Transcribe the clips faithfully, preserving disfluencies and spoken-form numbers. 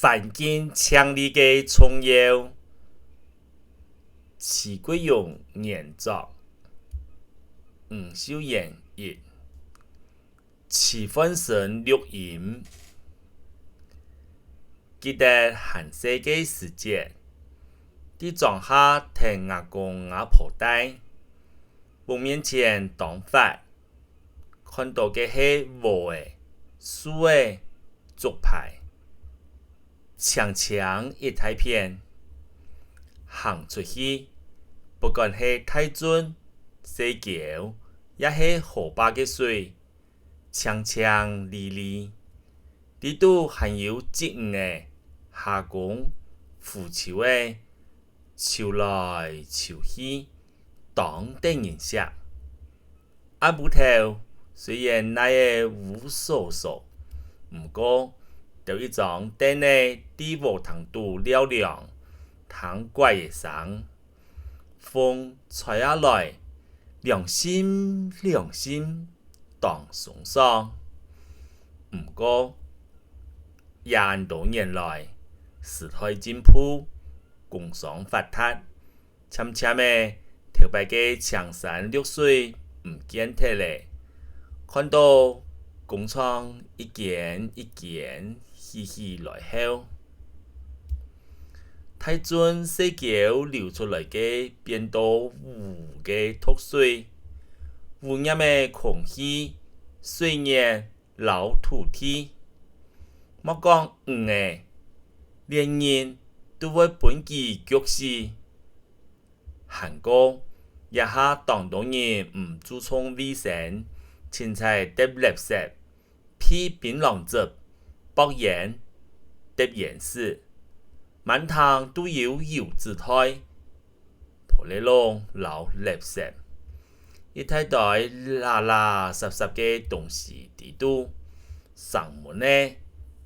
環境淨俐个重要。徐貴榮原作，吳秀燕譯，徐煥昇錄音。記得還細个時節，在莊下跈阿公阿婆戴，屋面前當闊， 看到个係禾仔、樹仔、竹排，青青一大片。行出去，不管係大圳、細溝，也係河壩个水，青青俐俐。裡肚還有鯽魚仔、蝦公、浮枸仔，泅來泅去，當得人惜。 暗晡頭，雖然泥仔烏疏疏，毋過，兜一張凳仔在禾埕肚尞涼，聽鸛仔聲，風吹啊來，涼心涼心，當鬆爽。毋過，這恁多年來，時代進步，工商發達， 漸漸仔，頭擺个青山綠水毋見忒咧，看到工廠一間一間起起來後，大圳細溝流出來个變到烏烏个毒水，污染个空氣、水源摎土地。莫講魚仔，連人都會分佢焗死。 還過，這下當多人毋注重衛生，凊彩擲垃圾、避檳榔汁、啵煙、擲煙屎，滿堂都有油紙袋、玻璃礱摎垃圾，一大堆垃垃圾圾个東西裡肚，生蚊仔、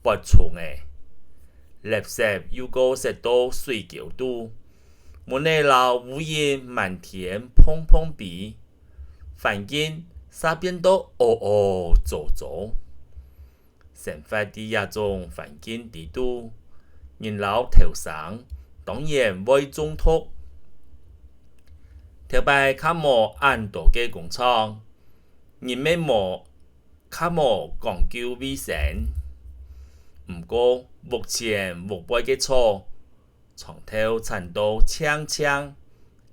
發蟲仔，垃圾又過塞到水溝肚， 蚊仔摎烏蠅滿天碰碰飛，環境嗄變到屙屙糟糟。生活在這種環境裡肚，人摎頭牲當然會中毒。頭擺較無恁多个工廠，人乜無較無講究衛生。毋過，屋前屋背个草， 長透剷到淨淨，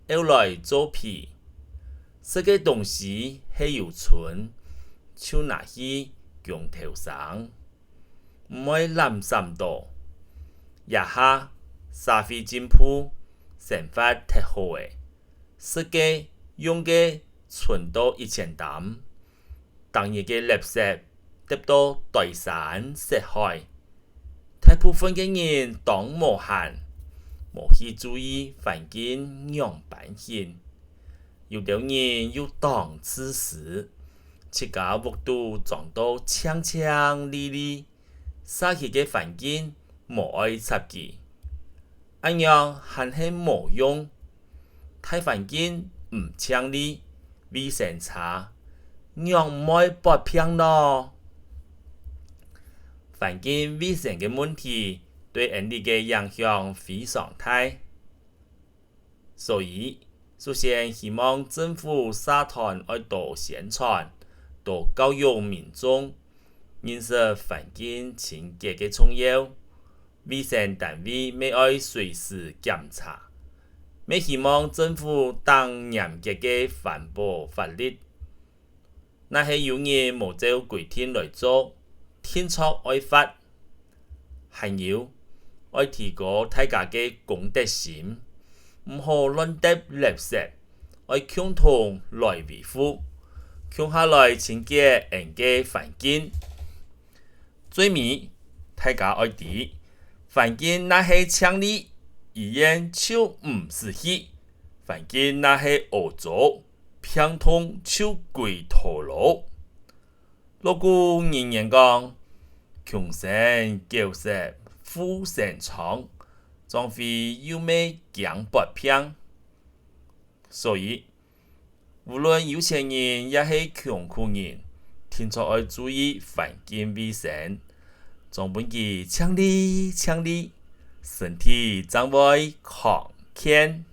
漚來做肥。食个東西係有賰，就拿去供頭牲，毋會濫糝到。這下社會進步，生活忒好咧，食个、用个賰到一千擔， 逐日个垃圾擲到堆山塞海。大部分个人當無閒，無去注意環境仰般形。有兜人又當自私，自家屋肚裝到淨淨俐俐， 社區个環境無愛插佢，恁樣還係無用。大環境毋淨俐，衛生差，仰毋會發病呢？環境衛生个問題對𫣆俚个影響非常大。 所以，首先希望政府社團愛多宣傳，多教育民眾，認識環境清潔个重要。衛生單位乜愛隨時檢查，乜希望政府訂嚴格个環保法律， 若係有人無照規定來做，定著愛罰。還有，愛提高大家个公德心，毋好亂擲垃圾，愛共同來維護，共下來清潔𫣆个環境。最尾，大家愛知，環境若係淨俐，醫院就毋使去；環境若係屙糟， 病痛就歸拖羅。老古人言講：「窮神狗煞富神昌，壯輝又乜驚發病。」所以，無論有錢人也係窮苦人，定著愛注意環境衛生，總分佢淨俐淨俐，身體正會康健。